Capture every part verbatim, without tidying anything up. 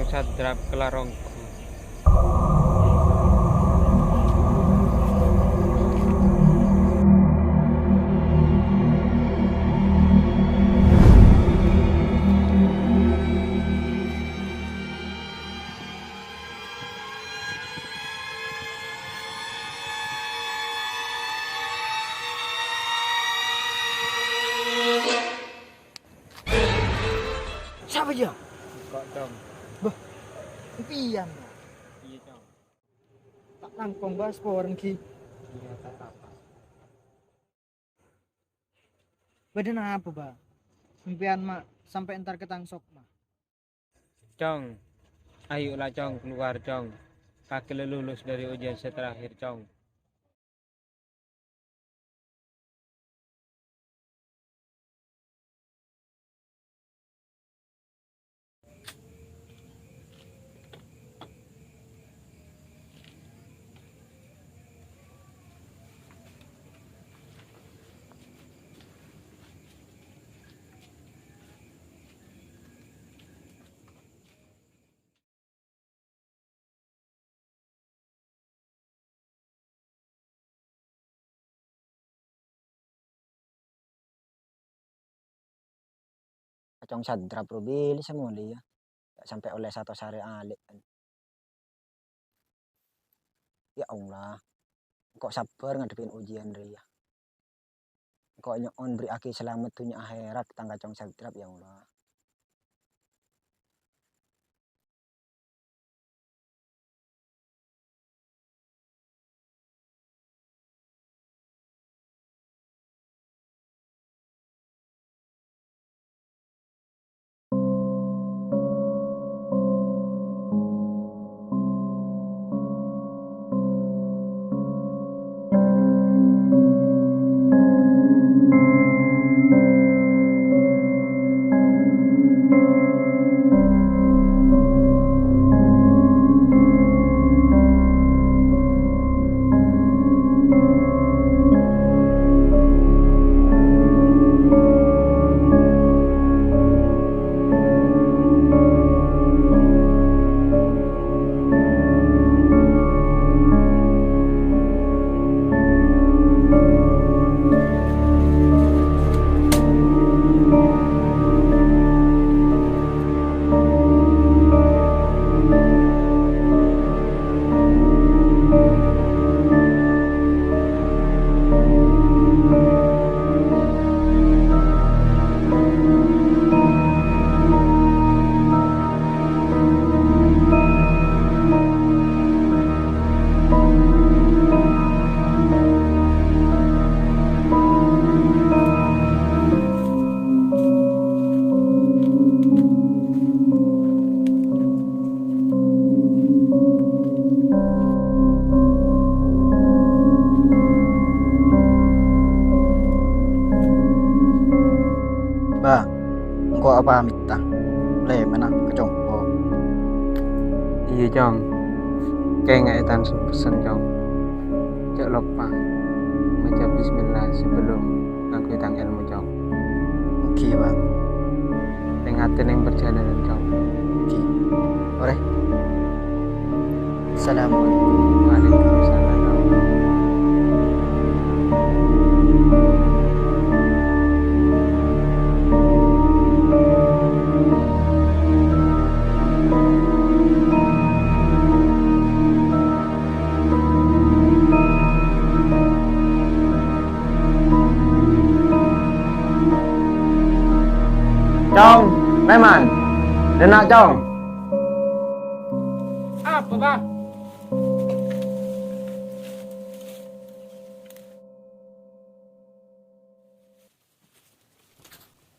Sadrap Kelaronggu. Sapa, yâ? Engko', Cong. Bâh, empèyan, yâ? Iyâ, Cong. Ta' langkong, Bâ, saporana, ghi. Iyâ, ta' apa. Bâdâ napa, Bâ? Sampèyan ma' sampè' entar ka tang sokma. Cong, ayo la, Cong, keluar, Cong. Kakè la lulus dâri ujian sè terakhir, Cong. Cong Sadrap ro bilâ sè molè, yâ. Ta' sampè' ollè satos arè alè'. Ya Allah, engko' sabbhâr ngadhebbhi ujian rèya. Engko' nyo'on bherri'aghi salamet dhunnya akhèrat tang ka Cong Sadrap, ya Allah. Bâ, engko' apamètta. Lèmana ka compo. Iyâ, Cong. Kaènga'è tang pèssèna, Cong. Jhâ' loppa maca bismillah sabellunna ngangghuy tang èlmo, Cong. Èngghi, Bâ. Tè-ngatè neng parjhâlânan, Cong. Èngghi. Orè. Assalamualaikum. Waalaikumsalam. Cong, Lèman. Dâ' enna', Cong. Apa, Bâ?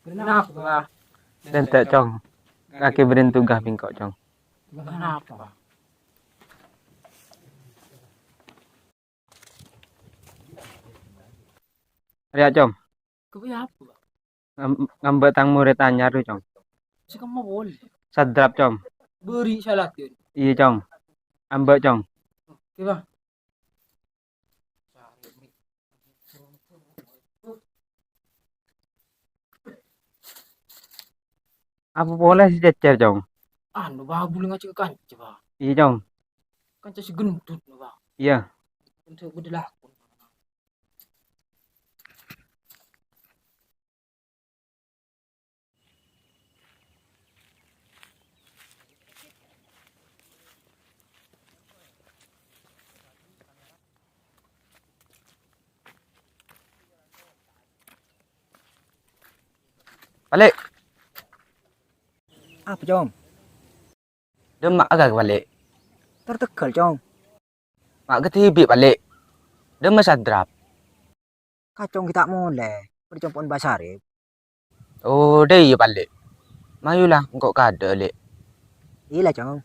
Kenapa, Bâ? Dântè', Cong. Kakè bâdâ tugas bi' engko', Cong. Kenapa, Bâ? Rèya, Cong. Kèya apa, Bâ? Ngam-, ngambâ' tang morèd anyar, Cong. Sè kemma polè. Sadrap, Cong. Bâri' salatèn. Iyâ, Cong. Ambâ', Cong. Oke, Bâ. Apa polè sè cècèr, Cong? Anu, Bâ, bulâ ngajhâk kanca, Bâ. Iyâ, Cong. Kanca sè gendut, Bâ. Iyâ. Kanca bâdâ lakon. Palè'. Apa, Cong? Dâ'emma'a ghâ' palè'? Tor teggâl, Cong. Ma' kadhibi' palè'. Dâ'emma Sadrap? Kacong ghi' ta' molè, bâdâ compo'na Bâ Sarip. Oh, dâ' iyâ palè'. Mayu la, engko' kaadâ', Lè'. Iyâ la, Cong.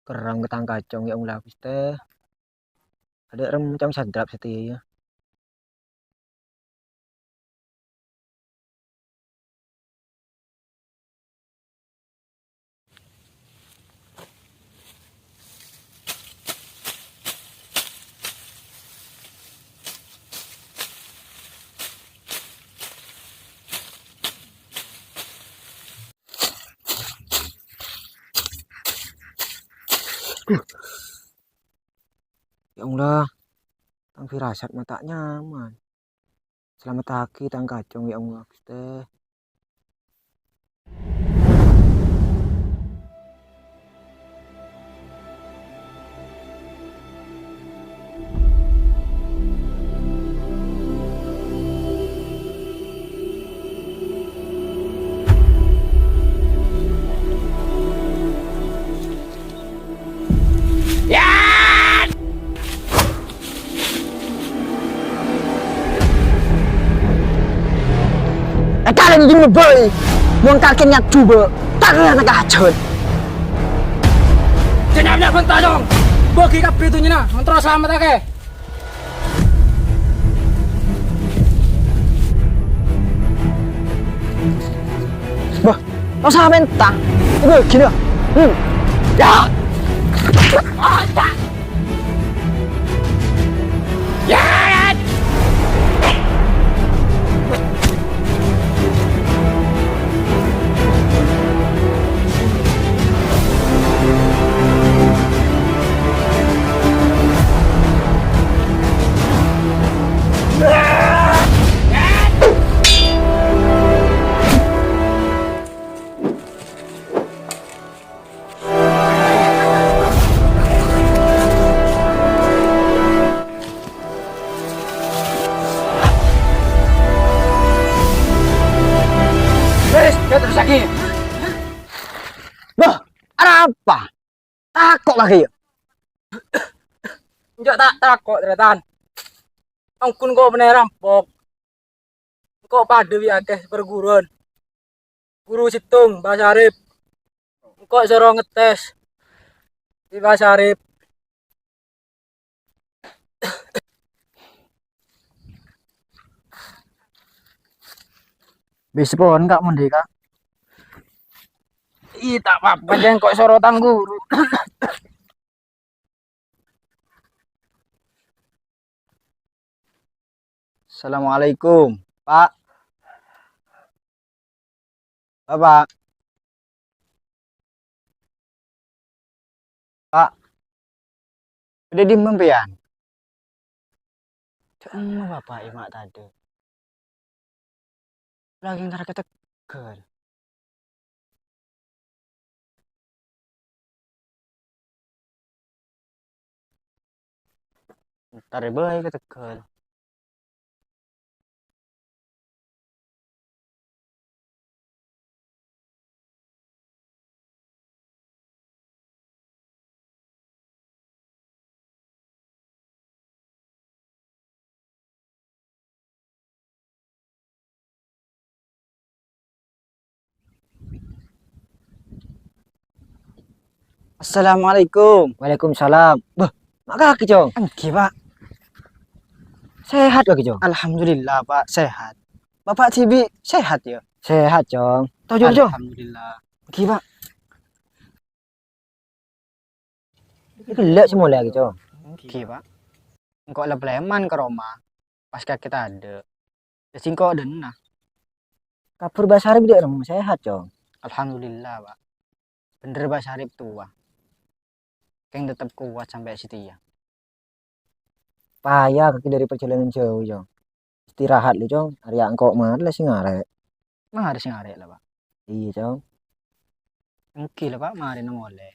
Kerrang ka tang kacong, yâ Allah, Ghustè. Adâ' rem cong Sadrap satèya, yâ. Ya Allah, tang firasat ma' ta' nyaman. Salamettaghi tang kacong, ya Allah, Ghustè. Èkalèn dimma bhâi, mon kakè nyat jhubâ', ta' kèra ta' hajhât. Jhâ' nya'-bânnya' bhânta, Cong! Bâgi kabbhi dhunnyana, mon terro salamettaghi. Bâh, ta' osa mènta. Bâgina. Hmm. Ya. Wis, ya terus lagi. Bâh, arapa? Tako' lagi, ya? Enjâ' ta' tako', Tarètan. Ongghu engko' bânnè rampok. Engko' padâ bi' akè perguruan. Guru sèttong, Bâ Sarip. Engko' soro ngetes bi' Bâ Sarip. Bis pon, Ka', mon dhi, Ka'. Ih, ta' pa-apa, jhâ' engko' soro tang guru. Assalamualaikum, Pa'. Bapak. Pa'. Bâdâ è dimma sampèyan? Ca'na Bapak è ma' tadâ'. Lagi entar ka tegghâl. Entar bhâi ka tegghâl. Assalamualaikum. Waalaikumsalam. Bâh, ma' kakè, Cong? Èngghi, Pak. Sehat kakè, Cong? Alhamdulillah, Pak, sehat. Bapak dhibi' sehat, ya? Sehat, Cong. Toju', Cong. Alhamdulillah. Èngghi, Pak. Ghellâ' sè molè kakè, Cong. Èngghi, Pak. Engko' lep-leman ka roma, pas kakè tadâ'. Dhâddhi engko' dânna'. Kabhâr Bâ Sarip dâ' remma sehat, Cong? Alhamdulillah, Pak. Bhender Bâ Sarip towa. Kèng tettep kowat sampè' satèya. Paya kakè dâri parjhâlânan jhâu, Cong. Istirahat lu, Cong. Arèya engko' marè la sè ngarè'. Marè sè ngarè' la, Pak. Iyâ, Cong. Èngghi la, Pak, marèna molè.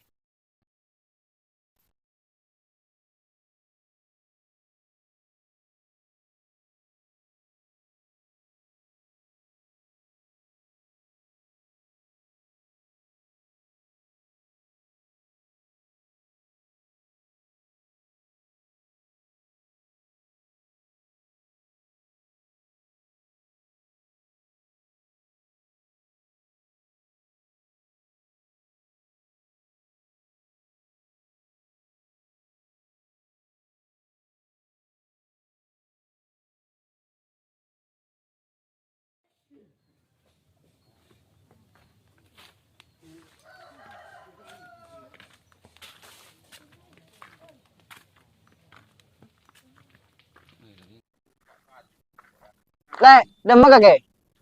Lè', dâ' remma kakè?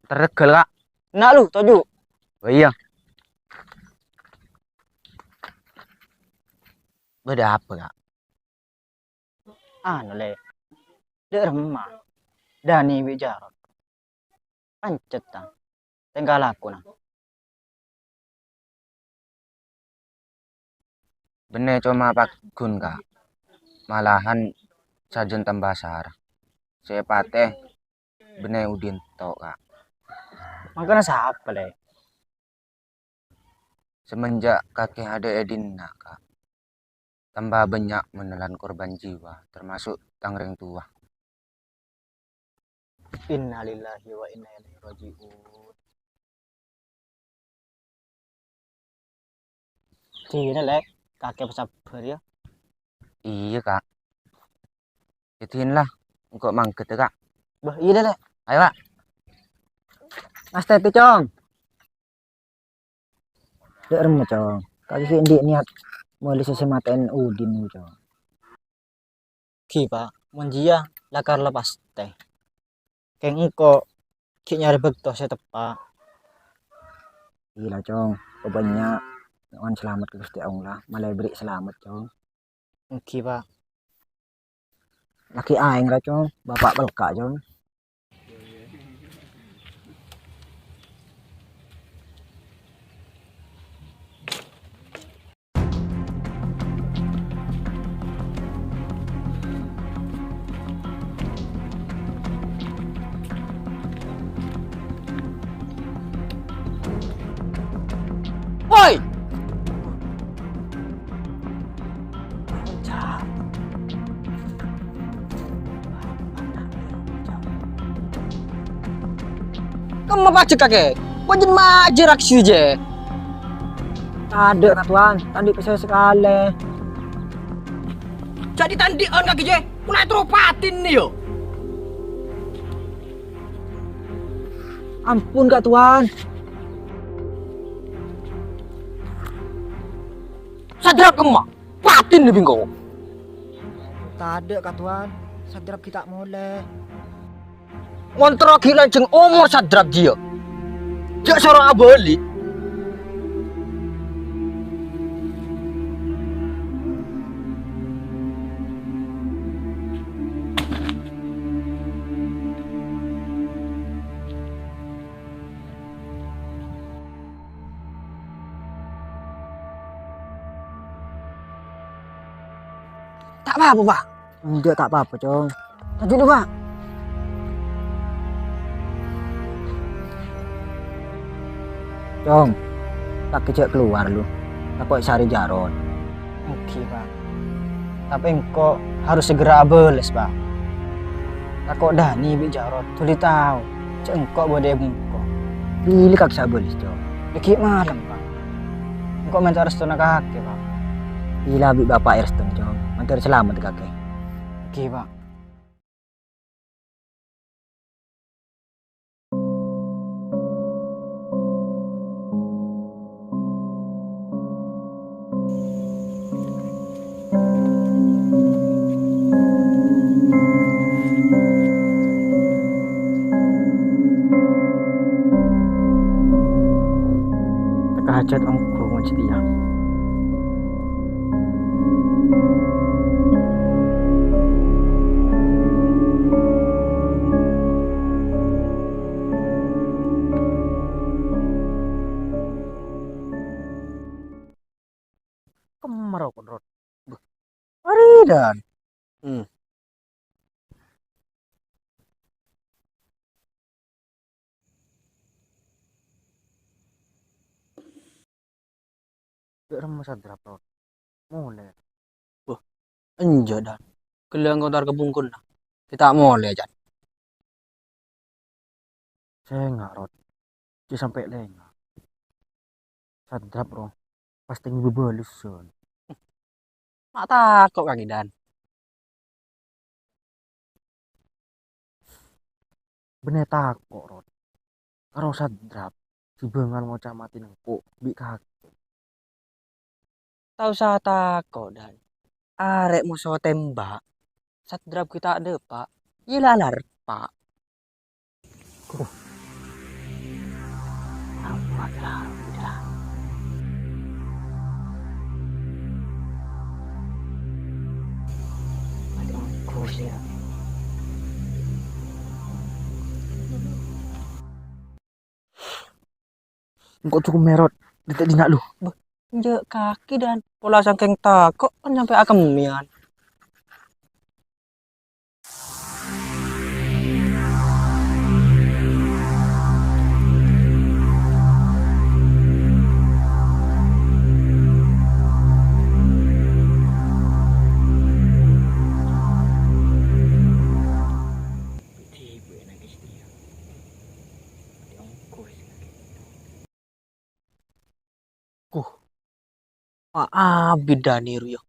Terregal, Ka'. Enna' lu, toju'. Oh, iyâ. Bâdâ apa, Ka'? Anu, Lè'. Dâ' remma Dani bi' Jarot? Pancet, ta? Tèngka lakona. Bânnè coma paggun, Ka'. Malahan sajân tamba sara. Sè patè bânnè Udin to', Ka'. Mangkana sapa, Lè'? Semenjak kakè adâ' è dinna', Ka', tamba bânnya' menelan korban jiwa, termasuk tang rèng towa. Innalillahi wa inna ilaihi raji'un. Dinah, Lè', kakè pasabbhâr, yâ. Iyâ, Ka'. Yâ, dinah, engko' mangghât, yâ, Ka'. Bâh, iyâ, Lè'. Ayo, Ka'. Ngastètè, Cong. Dâ' remma, Cong. Kakè ghi' andi' niat molè sè matè'è Udin, Cong. Ghi, Pak, mon jiyâ lakar la pastè. Kèng engko' ghi' nyarè bâkto sè teppa'. Iyâ la, Cong, pabânnya' nyo'on salamet ka Ghustè Allah, malè èberri' salamet, Cong. Èngghi, Pak. Laghi aèng ra, Cong, bapa' pelka', Cong. Woi! Kemma pajhâk kakè? Bâjâ majâr aksè jâ. Tadâ', Ka' Towan, ta' andi' pèssè sakalè. Jadi ta' andi'ân kakè jâ, pola ètoro' patèna, yâ. Ampon, Ka' Towan. Sadrap kemma? Patèna bi' engko'. Tadâ', Ka' Towan. Sadrap ghi' ta' molè. Mon terro ghi' lanjhâng omor Sadrap jiyâ. Jhâ' soro abâli. Ta' pa-apa, Pak. Enjâ', ta' pa-apa, Cong. Lanjut, Pak. Cong, kakè jhâ' kalowar, lu. Tako' èsarè Jarot. Èngghi, Pak. Tapè engko' harus segera abâles, Pak. Tako' Dani bi' Jarot dhuli tao jhâ' engko' bâdâ è bengko. Bilâ kakè sè abâles, Cong? Ghi' malem, Pak. Engko' mènta rèstona kakè, Pak. Ila bi' Bapa' èrèstona, Cong. Mandhâr salamet kakè. Èngghi, Pak. Teka hajat ongghu ngojhi tiyang. Kemma ro, Konrad. Bâh. Arè, Dan. Hmm. Dâ' remma Sadrap, Rod. Molè. Wah, enjâ', Dan. Ghellâ' engko' entar ka bungkona. Ghi' ta' molè, Jan. Sènga', Rod. Jhâ' sampè' lènga'. Sadrap, ro. Pastè ngibâ bâlessan. Ma' tako' kakè, Dan. Bânnè tako', Rod. Karo Sadrap, sè bângal ngoca' matèna engko' bi' kakè. Ta' osa tako', Dan. Arè' moso tèmbhâk, Sadrap ghi' ta' dâpa', iyâ la alarpa'. Engko' jhuko' mèrot, dâ' dinna' lu. Bâh, enjâ' kakè, Dan. Pola sakèng tako', kan sampè' akemmèyan. Kuh, ma' abit Dani rowa.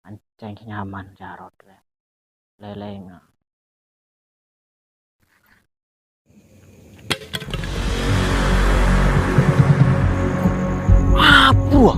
Ancèng nyaman Jarot, wè. Lèlènga. Apa?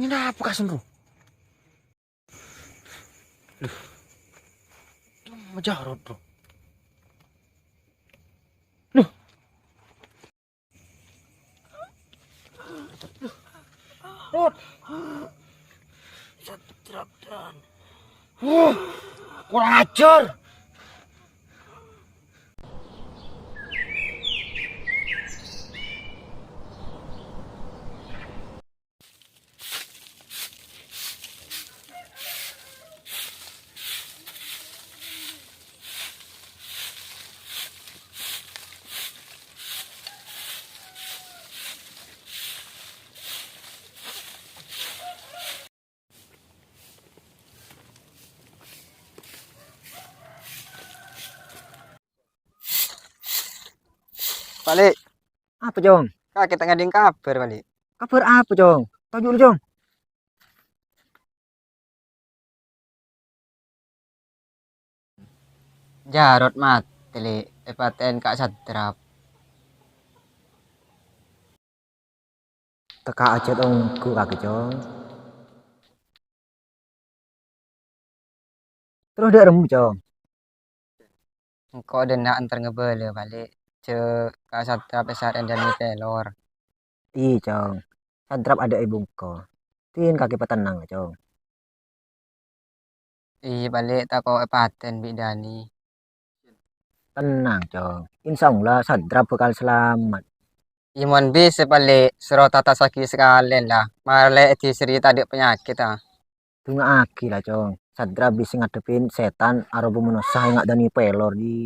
Napa kasan, Bro? Loh. Majarot, Bro. Loh. Rot. Satrap, Dan. Wah, kurang ajar. Pale'. Apa, Cong? Kakè ta' ngadhing kabhâr, Pale'. Kabhâr apa, Cong? Toju' lu, Cong. Jarot matè, Lè', èpatè'è Ka' Sadrap. Tèka' ajhât ongghu kakè, Cong. Terros dâ' remma, Cong? Engko' dâ' enna' entar ngabâlâ, Pale', jhâ' Ka' Sadrap èsarè'è Dani Pelor. Iyâ, Cong. Sadrap adâ' è bungko. Din kakè patennang, Cong. Iyâ, Pale', tako' èpatè'è bi' Dani. Tennang, Cong. Insya Allah, Sadrap bhâkal salamet. Iyâ, mon bisa, Pale', soro tatassaghi sakalèyan, la. Malè è dhisri tadâ' panyakèt, a. Dunga'aghi, la, Cong. Sadrap bisa ngadhebbhi sètan aropa manossa enga' Dani Pelor, di.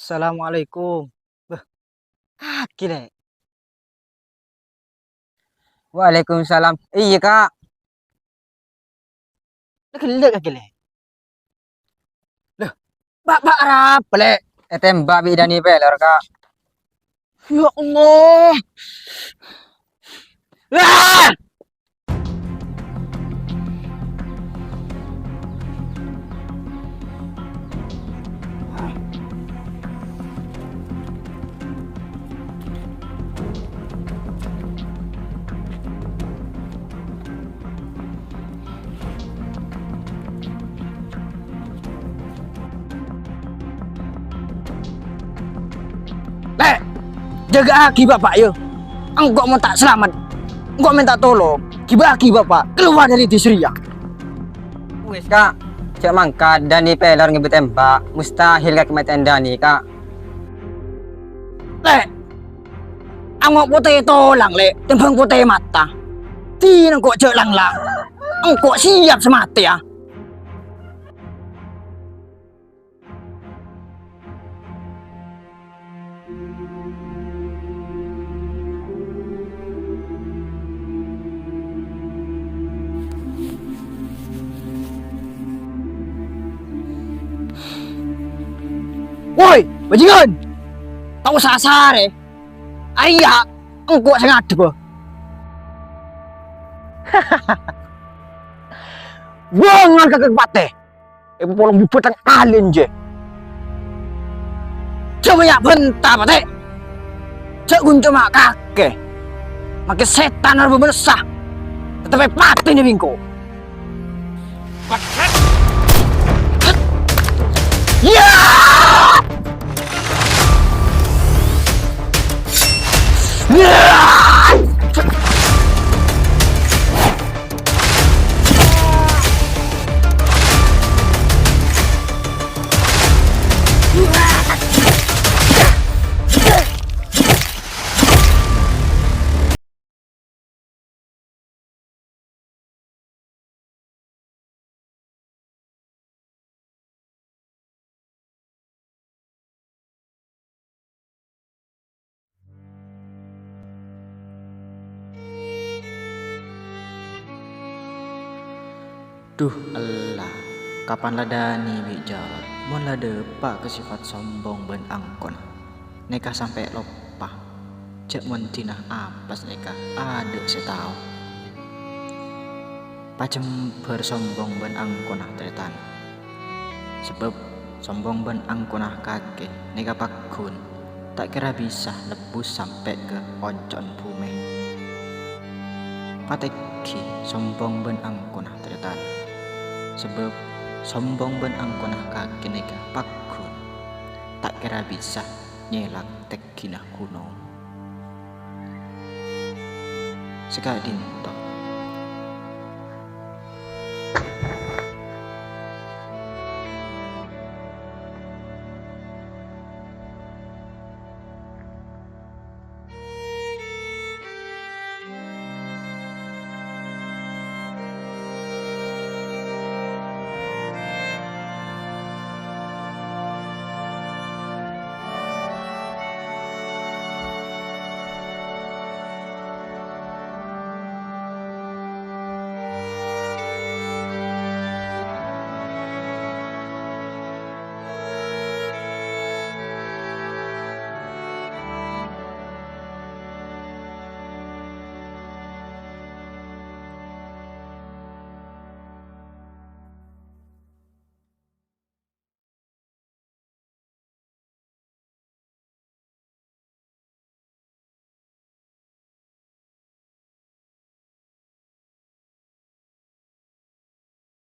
Assalamualaikum. Bâh, kakè, Lè'. Waalaikumsalam. Iyâ, Ka'. Lè', ghellâ' kakè, Lè'. Lho, Bapa' arapa, Lè'? Ètèmbhâk bi' Dani Pelor, Ka'. Ya Allah. Ah! Lè', jâgâ'âghi Bapa', yâ. Engko' mon ta' salamet, engko' mènta tolong, ghibâ'âghi Bapa' kalowar dâri dhisriyâ. Wis, Ka'. Jhâ' mangkat, Dani Pelor ngèbâ tèmbhâk. Mustahil kakè matè'è Dani, Ka'. Lè', ango' potè tolang, Lè', tèmbhâng potè mata. Dina engko' jhâ' lang-lang. Engko' siap sè matèya. Woi, bajingan! Tao sasarè! Arèya, engko' sè ngadhebbhâ. Bângal ka kapatè! Èpapolong bubut tang alèn, jè. Jhâ' bânnya' bânta, patè. Jhâ' ghun coma kakè. Make sètan aropa manossa. Tettep èpatènè bi' engko'. Ya! Ya! Dhu ella, kapan la dhâni bi' Jarot, mon la dâpa' ka sifat sombong bân angkona. Nèka sampè' loppa, jhâ' mon dinah apes nèka adâ' sè tao. Pajembhâr sombong bân angkona, tarètan. Sabâb sombong bân angkona kakè nèka pagghun, ta' kèra bisa nebbhus sampè' ka onco'en bhumè. Patèghi sombong bân angkona, tarètan. Sabâb sombong bân angkona kakè nèka pagghun, ta' kèra bisa nyèlak tègghina ghunong. Sakadhin,